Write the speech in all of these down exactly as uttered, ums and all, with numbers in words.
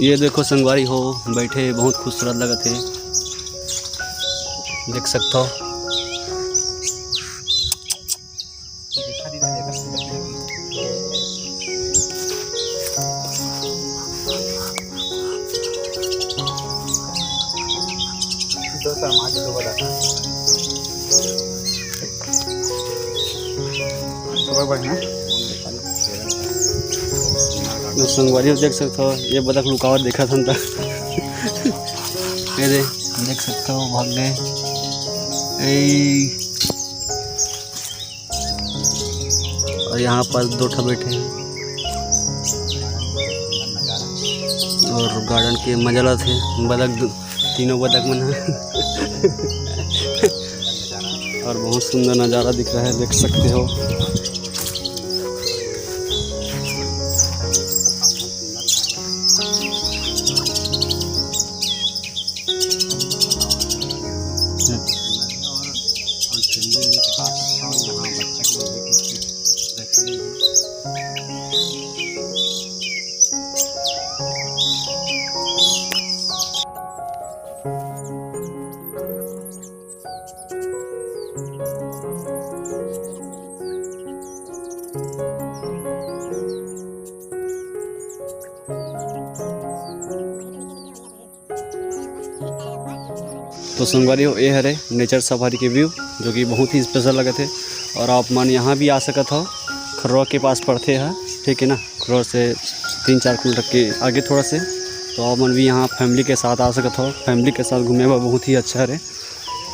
ये देखो संगवारी हो, बैठे बहुत खूबसूरत लगत हे, देख सकथव। तो संगवारी हो देख सकथव, ये बतख लुकावत देखत हन त ये दे, देख सकथव भाग गए। ए, और यहाँ पास दो ठा बैठे हैं और गार्डन के मजा लेथे बतख, तीनों बतख मन ह। और बहुत सुंदर नज़ारा दिख रहा है, देख सकते हो। तो संगवारी हो, ये हरे नेचर सफारी के व्यू, जो कि बहुत ही स्पेशल लगत हे। और आप मन यहाँ भी आ सकत हो, खरोआ के पास पड़थे ह, ठीक है ना, खरोआ से तीन चार किलोमीटर के आगे थोड़ा से। तो आप मन भी यहाँ फैमिली के साथ आ सकत हो, फैमिली के साथ घूमे बर बहुत ही अच्छा हरे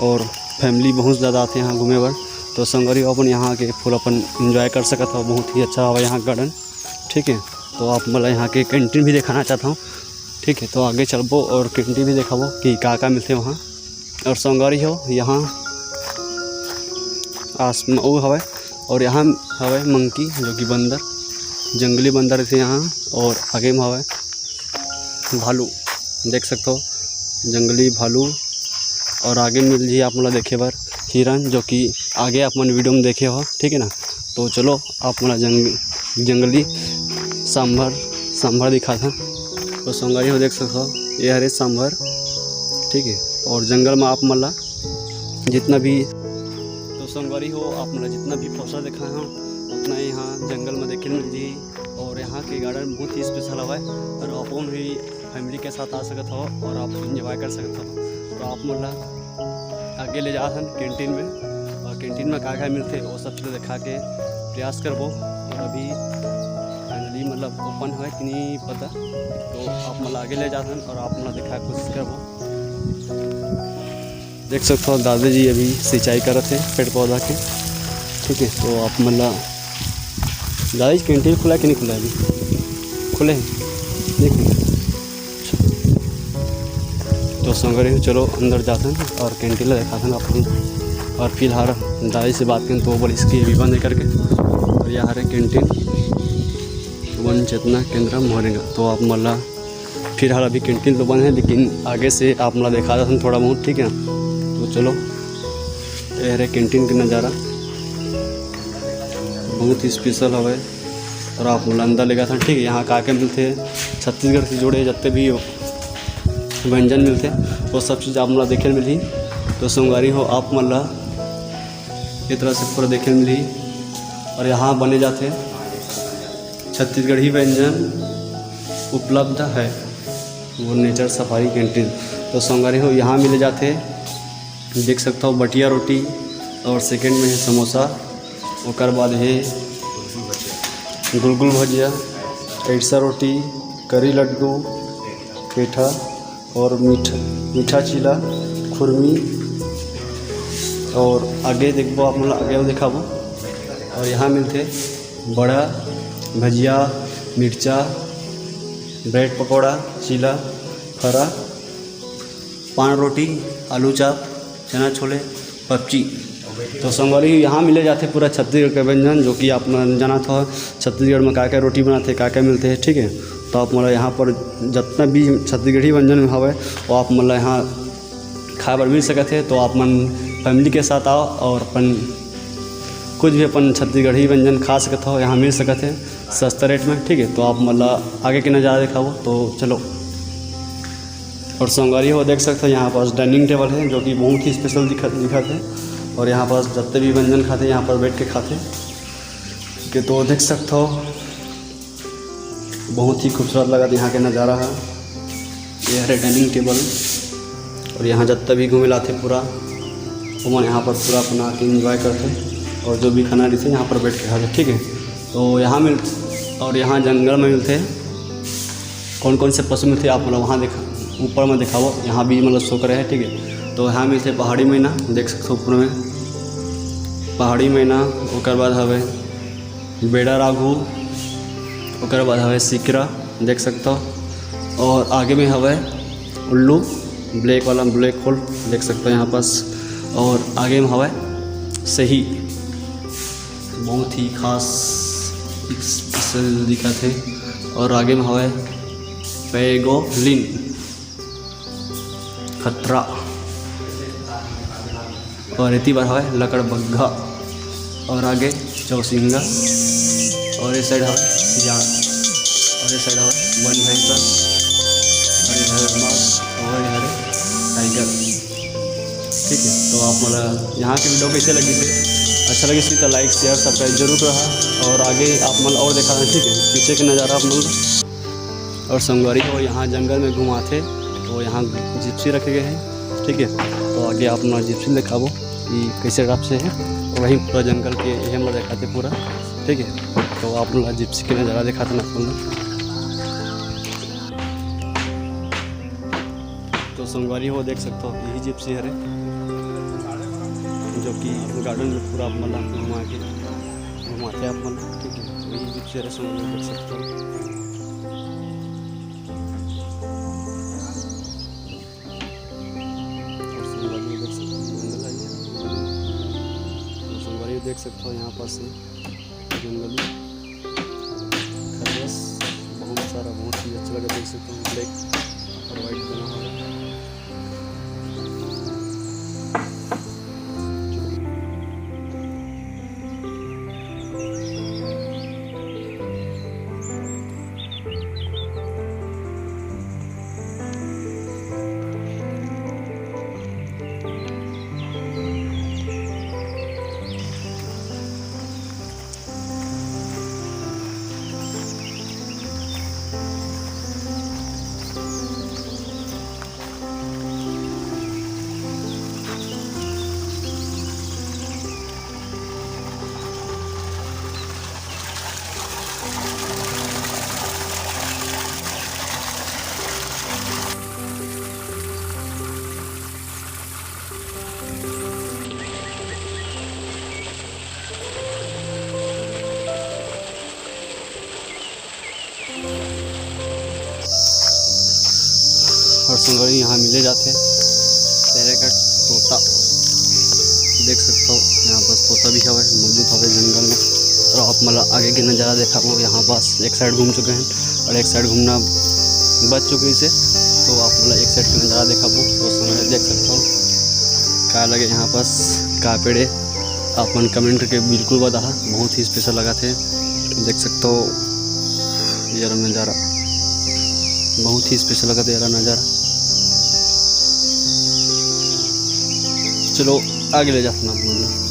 और फैमिली बहुत ज़्यादा आथे यहाँ घूमे बर। तो संगवारी हो, अपन यहाँ के फुल अपन एंजॉय कर सकत हो, बहुत ही अच्छा हवा यहाँ गार्डन, ठीक है। तो आप मन ला यहाँ के कैंटीन भी दिखाना चाहता हूँ, ठीक है। तो आगे चलबो और कैंटीन भी देखाबो कि का का मिलथे वहाँ। और संगवारी हो, यहाँ आस वो हवय और यहाँ हवय मंकी, जो कि बंदर, जंगली बंदर रहिथे यहाँ। और आगे में हवय भालू, देख सकथो जंगली भालू। और आगे मिल जी आप मन ला देखे बर हिरन, जो कि आगे आप मन वीडियो में देखे हो, ठीक है ना। तो चलो आप मन ला जंग-, जंगली सांभर, सांभर दिखाथन। तो संगवारी हो देख सकथो, ये हरे सांभर, ठीक है। और जंगल में आप मन ला जितना भी, तो संगवारी हो, आप मन ला जितना भी पोसा देखा हो, उतना ही यहाँ जंगल में देखे मिल जी। और यहाँ के गार्डन बहुत ही स्पेशल हवय और अपन भी फैमिली के साथ आ सकत हो और आप एंजॉय कर सकत हो। तो आप मन ला आगे ले जात हन कैंटीन में, और कैंटीन में का का मिलथे, वो सब चीज़ दिखा के प्रयास करबो। और अभी फाइनली मतलब ओपन है कि नहीं पता, तो आप मन ला आगे ले जात हन और आप मन ला दिखा के कोशिश करबो। देख सकते हो दादाजी अभी सिंचाई करत हे पेड़ पौधा के, ठीक है। तो आप मन ला दादाजी कैंटीन खुला कि नहीं खुला अभी? खुले हैं, नहीं खुले। तो संगवारी हो, चलो अंदर जाथन और कैंटीन ला देखाथन अपन। और फिलहाल दाई से बात करें तो वो बोलिस कि अभी बंद है करके। और यहाँ हरे कैंटीन वन चेतना केंद्र मोहरेंगा। तो आप मन ला फिलहाल अभी कैंटीन तो बंद है, लेकिन आगे से आप मन ला देखा देथन थोड़ा बहुत, ठीक है। तो चलो, ये हरे कैंटीन के नज़ारा, बहुत ही स्पेशल हवे। और आप मन ला अंदर लेगा था, ठीक है। यहाँ का के मिलथे, छत्तीसगढ़ से जुड़े जितने भी व्यंजन मिलथे, वो सब चीज़ आप मन ला देखे मिलही। तो संगवारी हो, आप मन ला ये तरह से पूरा देखे मिलही। और यहाँ बने जाथे छत्तीसगढ़ी व्यंजन उपलब्ध है, वो नेचर सफारी कैंटीन। तो संगवारी हो, यहाँ मिले जाथे, देख सकता हो, बटिया रोटी, और सेकंड में है समोसा, ओकर बाद है गुलगुल भजिया, एड़सा रोटी, करी लड्डू, पेठा और मीठा, मीठा चीला, खुरमी। और आगे देखबो, आप मन ला आगे अउ देखाबो। और यहाँ मिलथे बड़ा, भजिया, मिर्चा, ब्रेड पकौड़ा, चीला, फरा, पान रोटी, आलू चाप, चना छोले, पपची। तो संगवारी, यहाँ मिले जाथे पूरा छत्तीसगढ़ के व्यंजन, जो कि आप मन जानत हो छत्तीसगढ़ में का का रोटी बनाथे, का का मिलथे, ठीक है। तो आप मन ला यहाँ पर जितना भी छत्तीसगढ़ी व्यंजन हवे, वो आप मन ला यहाँ खाए बर मिल सकत हे। तो आप मन फैमिली के साथ आओ और अपन कुछ भी अपन छत्तीसगढ़ी व्यंजन खा सकत हो, यहाँ मिल सकत हे सस्ता रेट में, ठीक है। तो आप मन ला आगे के नज़ारा देखाबो। तो चलो, और संगवारी हो, देख सकते हो, यहाँ पास डाइनिंग टेबल है, जो कि बहुत ही स्पेशल दिखत दिखत है। और यहाँ पास जत्ते भी व्यंजन खाते, यहाँ पर बैठ के खाते। ठीक है, तो देख सकते हो, बहुत ही खूबसूरत लगत यहाँ के नज़ारा है। ये हरे डाइनिंग टेबल, और यहाँ जत्ता भी घूमे लाथे पूरा, ओमन यहाँ पर पूरा अपना आके एंजॉय करथे, और जो भी खाना रहिथे, यहाँ पर बैठ के खाथे। ठीक है, तो यहाँ मिल और यहाँ जंगल में मिलथे, कौन कौन से पशु मिलथे, आप मन ल वहाँ देखा, ऊपर में दिखावो, यहाँ भी मतलब शो करे है। ठीक है, तो यहाँ मिलथे पहाड़ी मैना, देख सकते हो ऊपर में पहाड़ी मैना, ओकर बाद हवे बेड़ा राघू, ओकर बाद हवे सिकरा, देख सकते हो, और आगे में हवे उल्लू, ब्लैक वाला, ब्लैक होल, देख सकते हो यहाँ पास, और आगे में हवे सही, बहुत ही खास स्पेशल दिखत है। और आगे में हवे पैगोलिन खतरा, और एती बर हवे लकड़बग्घा, और आगे चौसिंगा, और ये साइड हवे सियार, और ये साइड हवे वन भैंसा, और ये हरे बाघ, और ये हरे टाइगर। ठीक है, तो आप मन ल यहाँ के वीडियो कैसे लगिस, अच्छा लगिस तो लाइक, शेयर, सब्सक्राइब जरूर रहा, और आगे आप मन ल और देखा, ठीक है, पीछे के नज़ारा आप मन ल। और संगवारी हो, यहाँ जंगल में घुमाथे, तो यहाँ जिप्सी रखे गए हैं। ठीक है, तो आगे आप मन ल जिप्सी दिखाबो कि कैसे टाइप से है, तो वहीं पूरा जंगल के ये हमला दिखाते पूरा। ठीक है, तो आप मन ल जिप्सी के नज़ारा दिखाते ना आप मन ल। तो संगवारी हो, देख सकते हो, यही जिप्सी हरे, जो कि गार्डन में पूरा आप मन ल घुमा के घुमाथे आप मन। ठीक है, तो यही जिप्सी हरे संगवारी, देख सकते हो। और संगवारी देख सकते हो, जंगल है ये। तो संगवारी देख सकते हो, यहाँ पास से जंगली खरगोश बहुत सारा, बहुत ही अच्छा लगा, देख सकते हो, ब्लैक और वाइट बना हुआ है। और संगवारी, यहाँ मिले जाथे शहर का तोता, देख सकते हो, यहाँ पास तोता भी हवे, मौजूद हवे जंगल में। और आप मन ल आगे के नज़ारा दिखाबो, यहाँ पास एक साइड घूम चुके हैं और एक साइड घूमना बच चुके से, तो आप मन ल एक साइड के नज़ारा दिखाबो, तो संगवारी देख सकते हो का लगे यहाँ पास का पेड़े, आप मन कमेंट करके बिल्कुल बताहा, बहुत ही स्पेशल लगा थे। देख सकते हो ये रहा नज़ारा, बहुत ही स्पेशल लगा थे ये रहा नज़ारा। चलो आगे ले जाते ना आप मन ल।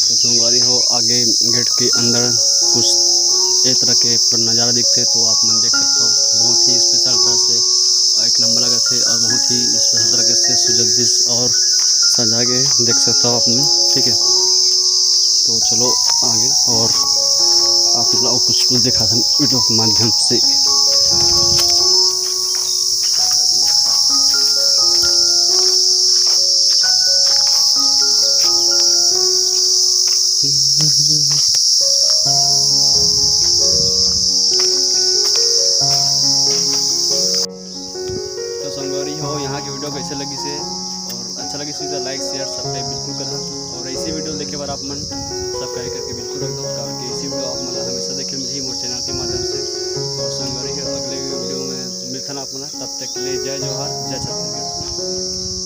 तो संगवारी हो, आगे गेट के अंदर कुछ ए तरह के पूरा नज़ारा दिखथे, तो आप मन देख सकते हो, बहुत ही स्पेशल तरह से एक नंबर लगत हे और बहुत ही स्पेशल तरीके से सुजगदीश और सजा के देख सकते हो आप मन। ठीक है, तो चलो आगे और आप लोग कुछ कुछ दिखाथन वीडियो के माध्यम से। तो संगवारी हो, यहाँ की वीडियो कैसे लगिस हे, और अच्छा लगिस हे तो like, share, subscribe बिल्कुल करहा। और ऐसी वीडियो देखे बर आप मन subscribe करके बिल्कुल रख दो, काबर कि ऐसी वीडियो आप मन ला हमेशा देखे मिलही मोर channel के माध्यम से। तो संगवारी हो, अगले वीडियो में मिलथन आप मन ला, तब तक के लिए जय जोहार, जय छत्तीसगढ़।